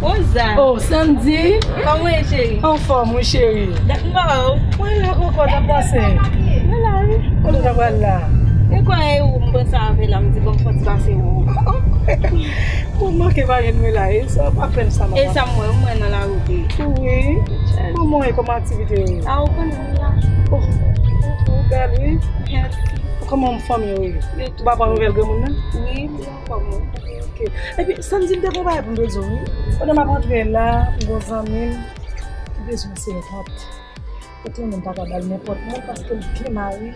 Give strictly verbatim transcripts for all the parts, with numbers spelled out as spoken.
Rosa. Oh, Sandy. Kòman w ye, cheri? Anfòm, wi, cheri. Dat m pa wè w. Mwen la, kòkòt, ap pase. Mwen la, wi. Kote w ta pral la? E kwa e ou, m panse avè la, m di bon, m fò ti pase ou. Ou manke pa gen mwen la, e sa pa fè m sa, mama. E sa m wè, m wè nan lawout, wi. Wi. Kòman w ye, kòman aktivite yo ye? A, ou konnen m la. Oh, ou bèl, wi. Mèsi. Kòman fanmi yo ye? Yo tout. Ou pa pran nouvèl granmoun nan? Wi, li anfòm, wi. Ok. Epi, Sandy, m te gen yon bagay pou m te di w, wi. Pandan m ap antre la, m gen yon zanmi m ki bezwen sèvant. Kote moun pa ka ba l nenpòt moun paske l gen mari.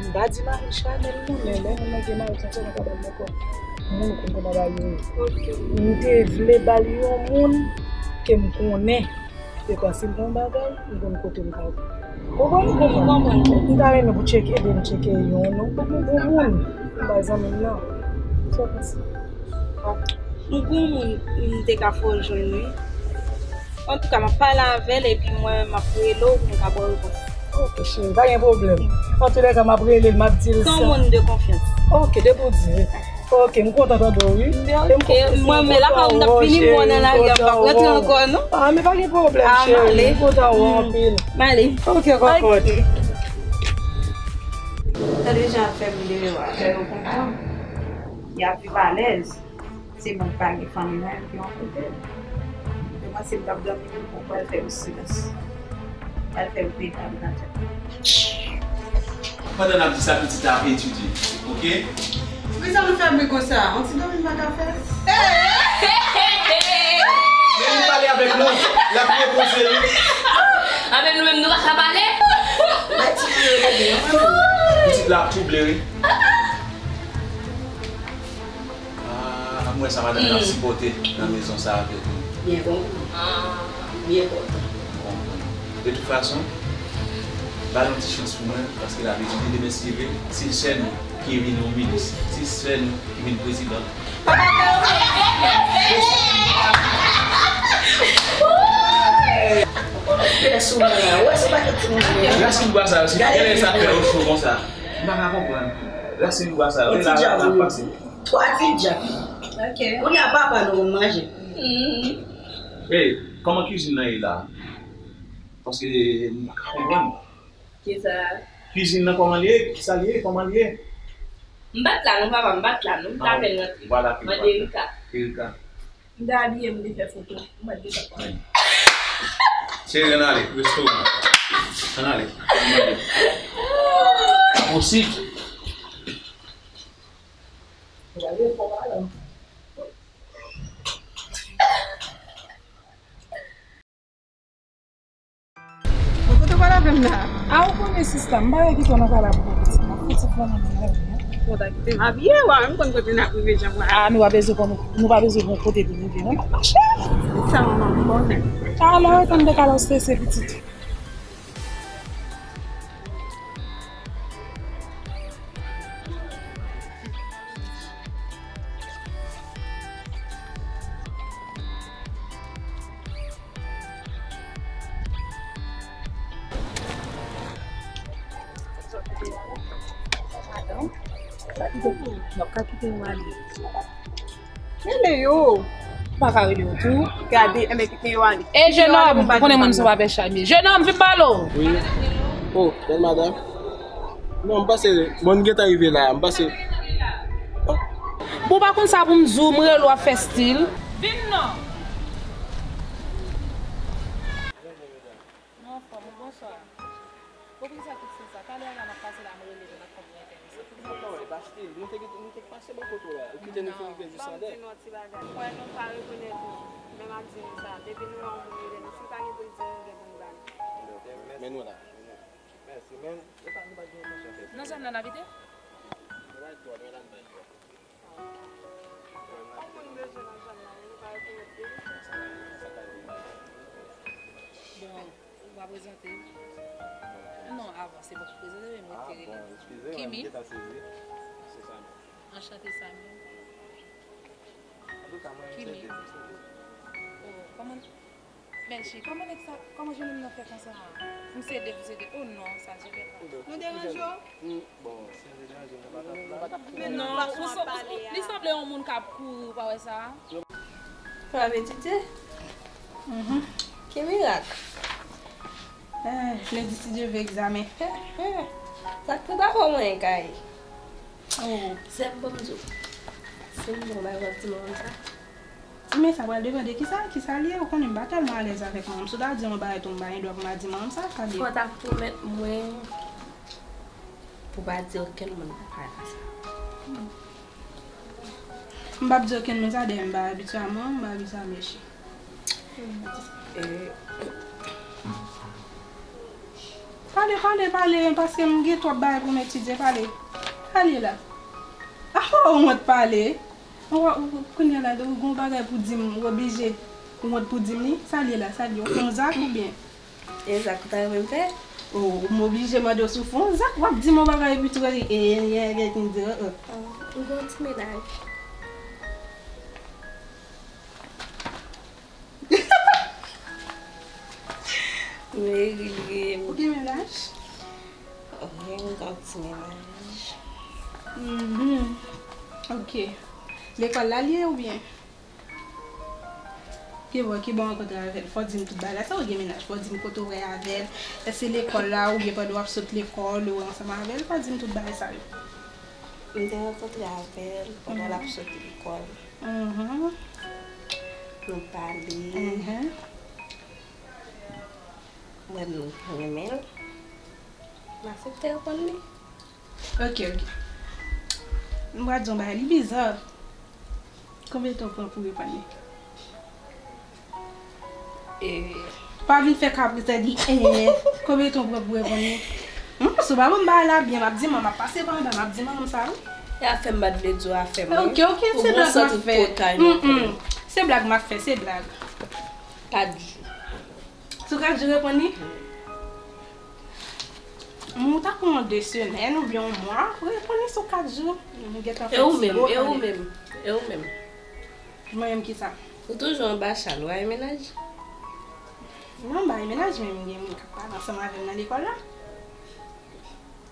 M pa di mari Chanel non, men lè moun nan gen mari, sa sèlman ka ba l nenpòt moun pou m konn ba yo. M te vle ba l yon moun ke m konnen. Dekwa, si m gen yon bagay, m konn kote m ka. Ou konprann? M konprann. M ta renmen pou tcheke, ede m tcheke yon non. Pou m gen moun, m bay zanmi m nan. Sa w panse? M gen yon moun, m te ka fè w jwenn, wi. Antouka, m ap pale avè l, epi mwen, m ap rele w pou m ka ba w repons. Ok, cheri, pa gen pwoblèm. Antoulèka, m ap rele l, m ap di l sa. Se yon moun de konfyans. Ok, depi w di. Ok, m kontan tande w, wi. Ok, mwen, men la, m t ap vini, m wè w nan lari a, m p ap rantre ankò, non. Ah, men pa gen pwoblèm, cheri. M kontan wè w anpil. M ale. Ok, kòkòt. Tande jan ap fè m deyò a, fè yo kontan. Y ap viv alèz. Se moun ki pa gen fanmi nan ki yon kote. Mwen panse m t ap dòmi pou pral fè yon silans. Pral fè yon peta nan tèt. Pandan n ap di sa, pitit la ap etidye, oke? Poukisa nou fè bri konsa? Yon ti dòmi m pa ka fè? Men li pale avèk nou, l ap repoze li. A, men nou menm nou pa ka pale. Pitit la ap twouble, wi. Ah, m wè sa madanm nan ap sipòte nan mezon sa avèk nou. Byen konprann. Byen konprann. Konprann. De tout fason, ba l yon ti chans pou mwen, paske l ap etidye, demen si Dye vle, se sè nou ki vin yon minis, se sè nou ki vin prezidan. Pè sou mwen la, wè se pa kèk timoun. Rasin bwa sa yo, se kèlè sa fè yo cho konsa? M pa ka konprann. Rasin bwa sa yo, e la, la, la pase. Twa ti djab. Ok. Kounye a papa nou konn manje. Hey, kòman kizin nan ye la? Paske m pa ka konprann. Kisa? Kizin nan kòman li ye? Kisa li ye? Kòman li ye? M pa t la non, papa, m pa t la non. M t apèn rantre. Mande Erika. Erika. M te abiye, m te fè foto. M pa t gen sa. Cheri, ann ale, restoran. Ann ale. Ann manje. Pa posib. Mwen kote w pral avè m la? A, ou konnen sista, m pa wè kite w nan kay la pou pitit la. Pitit la nan men la, wi. Bon, ta kite m abiye, w a wè m konn kote n ap rive, jan m pral. A, nou pa bezwen konn, nou pa bezwen konn kote pou rive, non, pa mache. Sa manman m konnen. A, lè w tann de kay la, w strese pitit. Madanm, sa ki te fou, n ap ka kite w ale. Rele yo. Ou pa ka rele yo tou. Gade, enben kite yo ale. E, jenòm, ou konnen mwen se pa pè Chami. Jenòm, vin pale w. Wi. Oh, bèl madanm. Non, m panse, bon, m gentan rive la, m panse. Bon, ou pa konn sa pou m di w, m rele w ap fè stil. Vin non. Non, anfòm, bonswa. Bon, poukisa tout sen sa? Talè a la, m ap pase la, m rele nou, n ap konprann enterese. Poukisa nou pa wè, paske nou te, nou te pase bò kote w la. Ou kite nou fin rive jis andè. Ban m di nou yon ti bagay. Kwè nou pa rekonèt nou. Men m ap di nou sa, depi nou wè yon moun rele nou, si l pa gen pou l di nou, gen pou l ba nou. Men nou la. Mèsi, men nou pa, nou pa gen entansyon fè sa. Nan zòn nan n abite? Nou pa gen dwa, nou la, nou pa gen dwa. Kòm moun bezwen nan zòn nan, nou pa rekonèt li. Bon, ou pa prezante w? Non, avan, se mwen ki prezante, men mwen te rele. Kimi? Anchante, Samy. Kimi? Oh, kòman? Melchi, kòman nèg sa, kòman jenòm nan fè konsa? M se de, m se de. Oh non, sa se fè pa. Nou deranje w? Bon, si nou te deranje w, nou pa t ap, nou pa t ap. Men non, fason w ap pale a. Li sanble yon moun k ap kouri, ou pa wè sa? W ap etidye? Mhm. Ki mirak? Eh, lendi, si Dye vle, egzamen. Sa k fè w pa fè w manyen kaye? Oh. Sè m, ban m di w. Si m di w yon bagay, w ap di manman m sa? Men sa pral depann de kisa, kisa l ye. Ou konnen m pa tèlman alèz avèk manman m. Si w ta di m yon bagay tou, m pa gen dwa pou m pa di manman m sa, sa l ye. Fò w ta pwomèt mwen pou w pa di okenn moun pale sa. M p ap di okenn moun sa, dayè m pa abitye a manman m, m pa abitye a mèche. Eh. Pale, pale, pale, paske m gen twòp bagay pou m etidye, pale. Pale la. Ah, ou wont pale. Ou, ou, kounye a la, ou gon bagay pou di m, ou oblije. Ou wont pou di m li. Sa l ye la, sa l ye. Ou fè yon zak oubyen? E zak ou ta renmen m fè? Oh, m oblije mande w si w fè yon zak, w ap di m yon bagay epi tou, e, e, e, e, m di, oh, oh. Oh, m gen yon ti mennaj. Meri, meri. Ou gen mennaj? Wi, m gen yon ti mennaj. Mhm. Ok. Lekòl la l ye oubyen? Ki bò, ki bò w rankontre avè l? Fò w di m tout bagay la. Sa w gen mennaj? Fò w di m kote w wè avè l. Èske se lekòl la oubyen pandan w ap sot lekòl ou ansanm avè l? Fò w di m tout bagay sa yo. M te rankontre avè l pandan l ap sot lekòl. Mhm. Nou pale. Mhm. Mwen menm, mwen renmen l. M aksepte reponn li. Ok, ok. M pral di yon bagay, li biza. Konbyen tan w pran pou reponn li? Eh. Pa vin fè kapris la di, eh. Konbyen tan w pran pou reponn li? M panse w pa konn bagay la byen, m ap di manman, m ap pase pa anba, m ap di manman m sa, wi. E afè m pa t vle di w afè mwen. Ok, ok, se blag m ap fè. Mm, mm. Se blag m ap fè, se blag. Kat jou. Sou kat jou reponn li? Mwen ta pran de semèn oubyen yon mwa, reponn li sou kat jou. Mwen gentan fè ti bo. E ou menm, e ou menm, e ou menm? Mwen menm kisa? Ou toujou anba chal, ou al mennaj? Non, m pa al mennaj, men m gen moun k ap pale ansanm avè m nan lekòl la.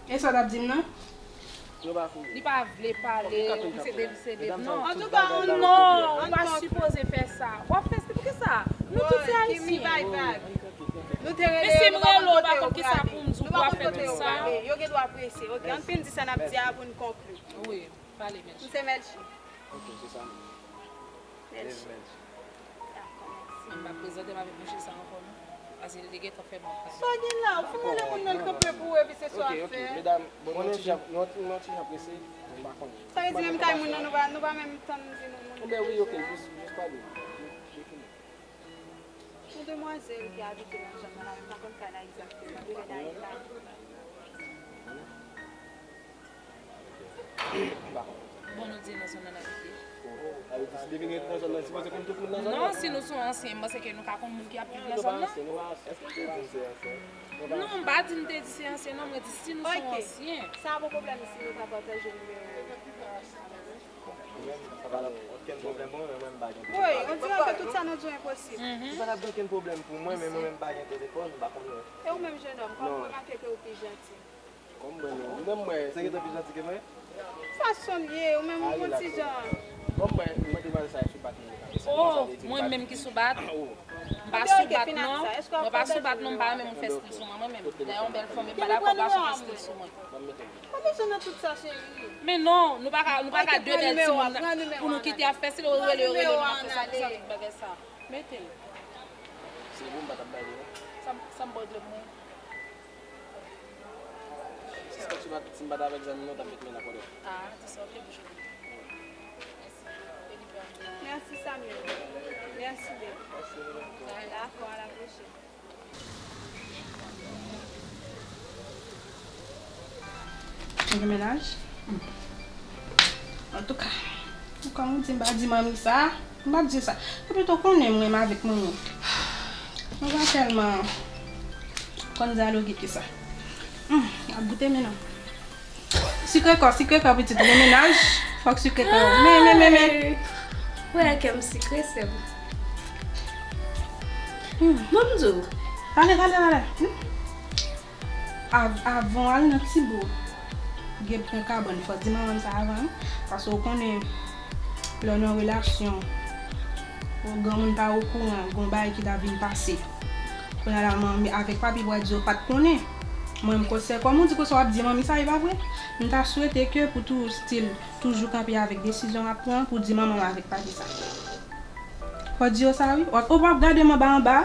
E sa w t ap di m nan? Li pa vle pale, se de li, se de non. Antouka, non, ou pa sipoze fè sa. W ap fè sa, poukisa? Nou tout se ayisyen. Nou te rele yo, nou pa konn kote yo prale. Nou pa konn kote yo prale. Yo gen dwa prese. Ok, ann fin di sa n ap di a pou n konkli. Wi, pale, Melchie. M se Melchie. Ok, se sa menm. Melchie. Dakò, mèsi. M pa prezante m avèk mouche sa ankò, non. Paske li te gentan fè m mal. Sa w gen la? Ou fin mande moun nan l kanpe pou ou epi se sa w ap fè. Ok, ok, medam, bon, nou ti jan, nou, nou ti jan prese, nou pa konnen. Sa vle di menm kay moun nan, nou pa, nou pa menm tann di nou moun ki deja. Bon, ben wi, ok, jis, jis pale. Jis, jis fini. Yon demwazèl ki abite nan zòn nan la, men m pa konn kay la egzakteman. Li rele Ayita. Bon, nou di nan zòn nan n abite. Sa vle di, si depi nou ret nan zòn nan, sipoze konn tout moun nan zòn nan? Non, si nou se yon ansyen, m panse ke nou ka konn moun ki ap viv nan zòn nan. Non, m pa di m te di se ansyen, non, mwen di si nou se yon ansyen. Sa pa yon pwoblèm si nou ka pataje nimewo. Mwen menm, sa pa okenn pwoblèm pou mwen, mwen menm m pa gen pwoblèm. Wi, on dirait que tout sa nan di w enposib. Mhm. Sa pa gen okenn pwoblèm pou mwen, men mwen menm m pa gen telefòn, m pa konnen. E ou menm, jennonm, kòm m remake ke ou pi janti. Kòm mwen menm, ou menm mwen, se gentan pi janti ke mwen? Fason l ye, ou menm ou gon ti jan. Kòm mwen, mwen te mande sa sou bat mwen. Oh, mwen menm ki sou bat? Oh. M pa sou bat non. Mwen pa sou bat non, m pa renmen moun fè stil sou mwen, mwen menm. Dèyè yon bèl fanm, m pa dakò gason fè stil sou mwen. Pa bezwen nan tout sa, cheri. Men non, nou pa ka, nou pa ka de bèl timoun pou nou kite ap fè stil, yo rele, yo rele, nou ap fè sa, pou sa, tout bagay sa. Mete l. Se bon, m pa t ap bay li non. Sa, sa m ba w dlo pou mwen? Si m pa t, si m pa t avèk zanmi m, non, w t ap met men nan kòlèt. Ah, di sa, ok, bouch ou. Mèsi, Samuel. Mèsi, baby. Dakò, à la prochaine. Ou gen mennaj? Antouka, kòm ou di m pa di manmi sa, m p ap di sa. Epi tou konnen m renmen avèk manmi. Mwen pa tèlman konn dyaloge ke sa. Hmm, ap goute men non. Sikre kò, sikre kò pitit, ou gen mennaj, fòk sikre kò. Men, men, men, men. Wè kè m sikre, sè m. Hmm. Bon, m di w. Pale, pale, pale. Hmm. Av-, avan w al nan ti bo, gen pwen kabann, fò w di manman m sa avan, wi. Paske w konnen, lè w nan relasyon, Bon, granmoun pa okouran, gon bagay ki ta vin pase. Kounye a la, manmi avèk papi pral di yo pa t konnen. Mwen, m konsèy, kòm ou di konsa, w ap di manmi sa, e pa vre? M ta swete ke pou tou, still, toujou kanpe avèk desizyon w ap pran pou di manman m avèk papi sa. Fò di yo sa, wi. Ou ap, ou p ap gade m anba anba.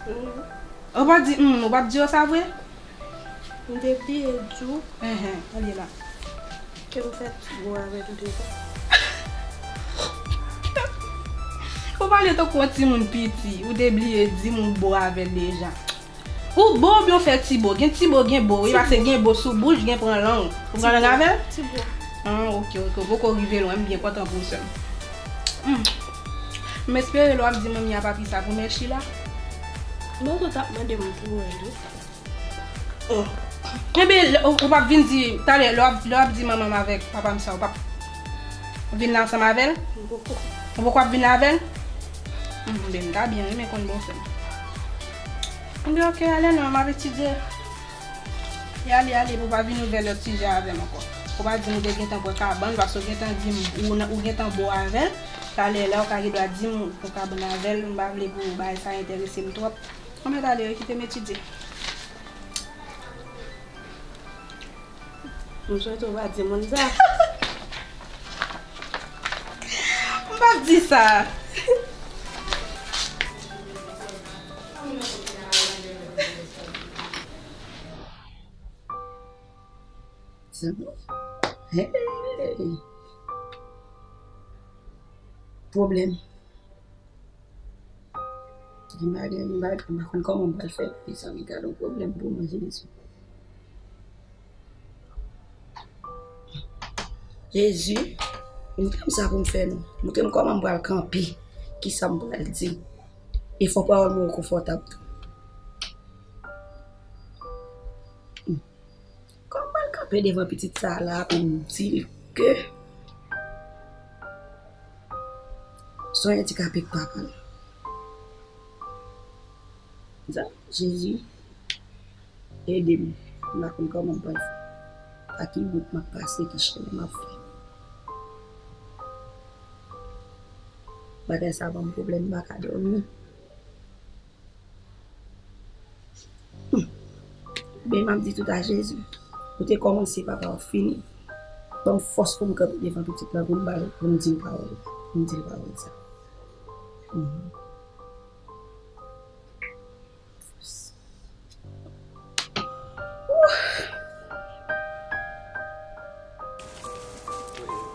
Ou p ap di, hmm, ou p ap di yo sa vre? M te bliye di w. Enhen, ale la. Ke m fè ti bo avè l deja. Ou pale tankou yon timoun piti, ou te bliye di m ou bo avè l deja. Ou bo oubyen w fè ti bo? Gen ti bo, gen bo, wi, paske gen bo sou bouch, gen pran lang. Ou pran lang avè l? Ti bo. Ah, ok, ok, ou poko rive lwen, m byen kontan pou ou, sè m. Hmm. M espere lè w ap di manmi a papi sa pou mèchi la. Bon, ou t ap mande m pou wè l, wi. Oh. Enben, lè, ou, ou p ap vin di, talè, lè w ap, lè w ap di manman m avèk papa m sa, ou p ap vin la ansanm avè l? M poko. Ou poko ap vin la avè l? Hmm, ben, m ta byen renmen konn bòsè m. Enben, ok, ale non, m ap etidye. E ale, ale, pou w pa vin ouvè lòt sijè avè m ankò. Ou pa di m ou te gentan pran kabann, paske ou gentan di m, ou nan, ou gentan bo avè l. Talè, la, ou ka gen dwa di m ou pran kabann avè l, m pa vle pou bagay sa enterese m twòp. Anben, talè, kite m etidye. M swete w pa di moun sa. M p ap di sa. Zanmi. Hey! Pwoblèm. Gen bagay, gen bagay, m pa konn kòman m pral fè. Mezanmi, gad yon pwoblèm pou mwen, Jezi. Jezi, montre m sa pou m fè non. Montre m kòman m pral kanpe, kisa m pral di. E fò pawòl mwen rekonfòtab tou. Kòman m pral kanpe devan pitit sa la pou m di l ke se yon andikape k papa l? Jezi, ede m. M pa konn kòman m pral fè. Pa ki wout m ap pase, ki chemen m ap fè. Bagay sa ban m pwoblèm, m pa ka dòmi. Hmm. Ben, m ap di tout a Jezi. Ou te kòmanse, papa, w fini. Ban m fòs pou m kanpe devan pitit la, pou m ba l, pou m di l pawòl, pou m di l pawòl sa. Mhm.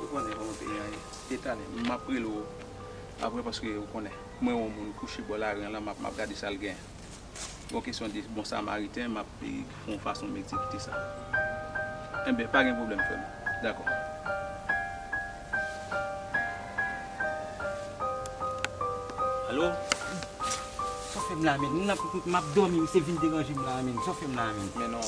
Ou konnen kòman peyi a ye. E talè, m ap rele w apre paske ou konnen, mwen wè yon moun kouche bò lari an la, m ap, m ap gade sa l gen. Bon kesyon de bon samariten, m ap, e, fè yon fason m egzekite sa. Enben, pa gen pwoblèm, frè m. Dakò. Alo? Sa w fè m la menm? M ap, m ap dòmi, misye vin deranje m la menm. Sa w fè m la menm? Men non.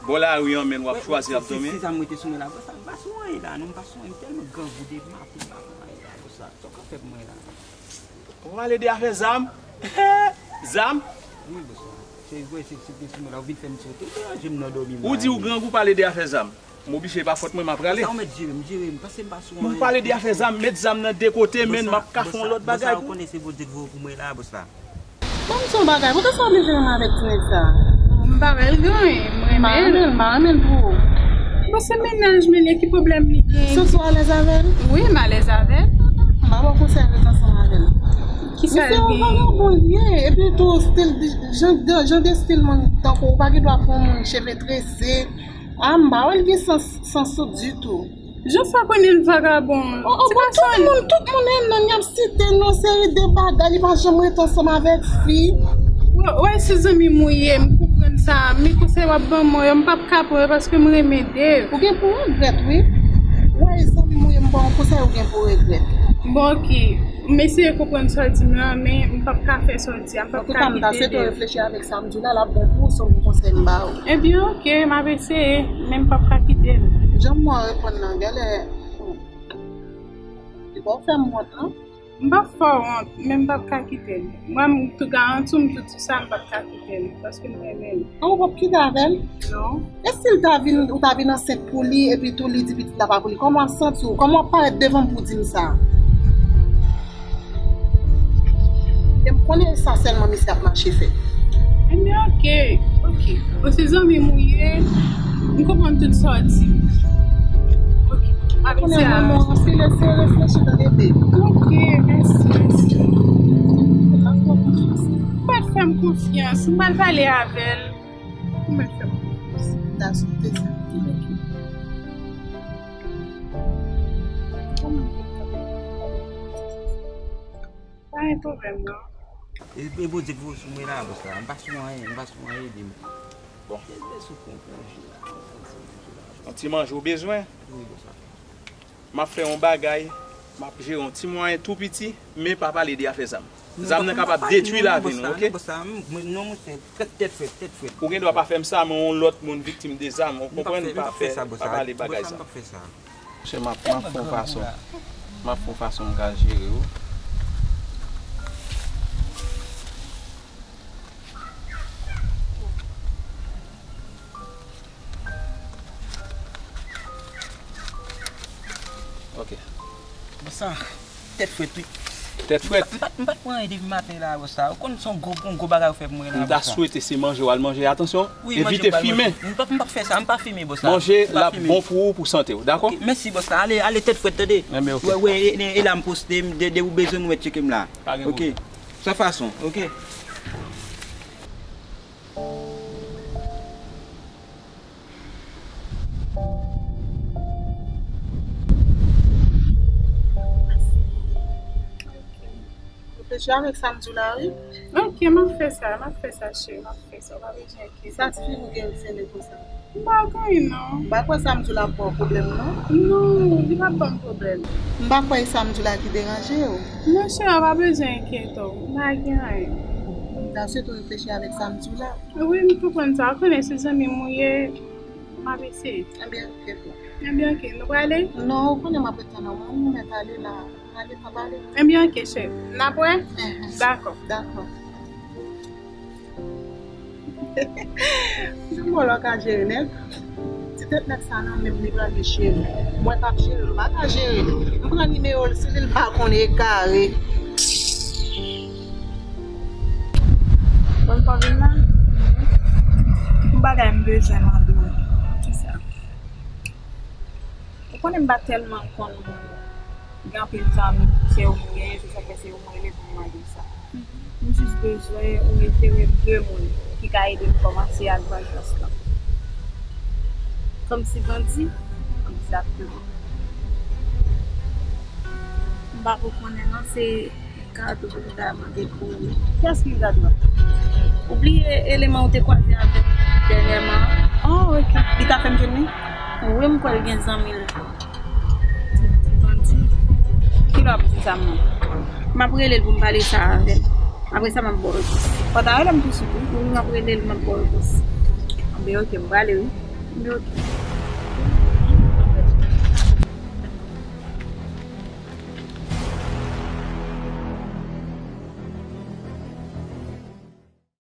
Bò lari an, men w ap chwazi ap dòmi? Se, se sa m rete sou mwen la. Bò sa, m pa sou anyen la, non, m pa sou anyen. M tèlman grangou depi maten, m pa sou anyen la, bò sa. Sa w ka fè pou mwen la? Ou pale de afè zam? Zam? Wi, bò sa. Se, se, se, se sou mwen la, ou vin fè m sote. Ou deranje m nan dòmi m la. Ou di ou grangou, pale de afè zam. M oblije, pa fòt mwen, m ap rale. Sa ou mèt jere m, jere m, paske m pa sou anyen. Ou pale de afè zam, met zam nan de kote, men m ap ka fè yon lòt bagay pou ou. Bòs la, ou konnen se Bondye ki voye w pou mwen la, bòs la. Ban m di w yon bagay, poukisa w vle jere m avèk ti nèg sa? M pa wè l gen anyen, m renmen l. M pa renmen l, m pa renmen l pou ou. Bon, se mennaj mwen, li, ki pwoblèm li gen? Santi w alèz avè l? Wi, m alèz avè l. M pa ba w konsèy ret ansanm avè l. Kisa l gen? Misye yon vagabon li ye, epi tou, stil, jan, jan de stil moun tankou w, pa gen dwa pran moun cheve trese. Ah, m pa wè l gen sans, sans ou ditou. Jan sa konnen l vagabon? Oh, oh, bon, tout moun, tout moun, e non, y ap site non, seri de bagay, li pa janm rete ansanm avèk fi. Wè, wè, se zanmi m ou ye, m konprann sa, men konsèy w ap ban mwen yo, m p ap ka pran yo paske m renmen Dave. Ou gen pou regrèt, wi. Wè, zanmi m ou ye, m ba w konsèy, ou gen pou regrèt. Bon, ok. M eseye konprann sa w di m lan, men m p ap ka fè sa w di a, m p ap ka kite l. Antouka, m ta swete w reflechi avèk sa m di w la, l ap bon pou ou, se yon bon konsèy m ba ou. Ebyen, ok, m ap eseye, men m p ap ka kite l. Jan m wè w reponn nan, genlè, hmm. Li ba w fè m wont, non? M p ap fè w wont, men m p ap ka kite l. Mwen, m tou garanti w, m tou di sa, m p ap ka kite l, paske m renmen l. An, ou p ap kite avè l? Non. E si l ta vin, ou ta vin ansent pou li, epi tou li di pitit la pa pou li, kòman w ap santi w? Kòman w ap parèt devan m pou w di m sa? Chefè. Ebyen, oke, oke. Bon, se zanmi m ou ye, m konprann tout sa w di. Oke, m ap ede a. Konnen manman an, se lè se reflechi, tande, baby. Oke, mèsi, mèsi. M pa fè m konfyans, m pral pale avè l. M pa fè m konfyans. Da sou te sa. Oke. Pa gen pwoblèm, non. E, e Bondye ki voye sou mwen la, bòs la. M pa sou anyen, m pa sou anyen, ede m. Bon. Ede sou pran konje la. Yon ti manje ou bezwen? Wi, bòs la. M ap fè yon bagay, m ap jere yon ti mwayen tou piti, men pa pale de afè zam. Zam nan kapab detwi lavi nou, oke? Non, bòs la, m, m, non, monchè, tèt, tèt frèt, tèt frèt. Ou gen dwa pa fè m sa, men yon lòt moun viktim de zam, ou konprann? M pa fè, pa pale bagay zam. Bòs la, m p ap fè sa. Monchè, m ap, m ap fè yon fason. M ap fè yon fason m ka jere w. Ok. Bòs la, tèt frèt, wi. Tèt frèt? M pa, m pa, m pa t pran anyen depi maten la, bòs la. Ou konn se yon gwo, yon gwo bagay ou fè pou mwen la, bòs la. M ta swete se manje w al manje. Atansyon, evite fimen. M p ap, m p ap fè sa, m pa fimen, bòs la. Manje la bon pou ou, pou sante w, dakò? Ok, mèsi, bòs la. Ale, ale tèt frèt, tande. Enben, ok. Wè, wè, e, e, e la m poste, de, de ou bezwen m, ou mèt tcheke m la. Pa gen pwoblèm. Ok. San fason, ok. Reflechi avèk sa m di w la, wi. Ok, m ap fè sa, m ap fè sa, cheri, m ap fè sa, w pa bezwen enkyete. Sa ti fi ou gen l sele konsa? M pa gen anyen, non. M pa kwè sa m di w la ap ba w pwoblèm, non. Non, li p ap ban m pwoblèm. M pa kwè e sa m di w la ki deranje w. Non, cheri, w pa bezwen enkyete w, m pa gen anyen. M ta swete w reflechi avèk sa m di w la. Wi, m konprann sa. Ou konnen se zanmi m ou ye, m ap eseye. Ebyen, ok, boo. Ebyen, ok. Nou prale? Non, ou konnen m ap ret tann ou. Mwen, m mèt ale la. Ale, n ap ale. Ebyen, ok, cheri. N ap wè? Enhen. Dakò. Dakò. Jan mwen lè w ka jere nèg. Ti tèt nèg sa nan men m, li pral gen cheri. Mwen k ap jere l, ou pa ka jere l. M pran nimewo l, si li l pa konnen, e kare. Bon, pa vin la. Yon bagay m bezwen mande w. Kisa? Ou konnen m pa tèlman konn moun. Gen anpil zanmi, se yo m genyen, se sa k fè se yo m rele pou m mande sa. M jis bezwen ou refere m de moun ki ka ede m kòmanse ak vajans lan. Kòmsi bandi? Egzakteman. M pa ko konnen non, se Kado pou li ta mande pou ou. Kiyès ki Kado a? Ou bliye eleman ou te kwaze avèk dènyèman an? Oh, ok. Li ka fè m jwenn li? Wi, m kwè l gen zanmi l. Li bandi. Kilè w ap di sa, mwen? M ap rele l pou m pale sa avè l. Apre sa, m ap ba w repons. Fò w ta rele m tousuit, wi. Wi, m ap rele l, m ap ba w repons. Anben, ok, m prale, wi. Anben, ok.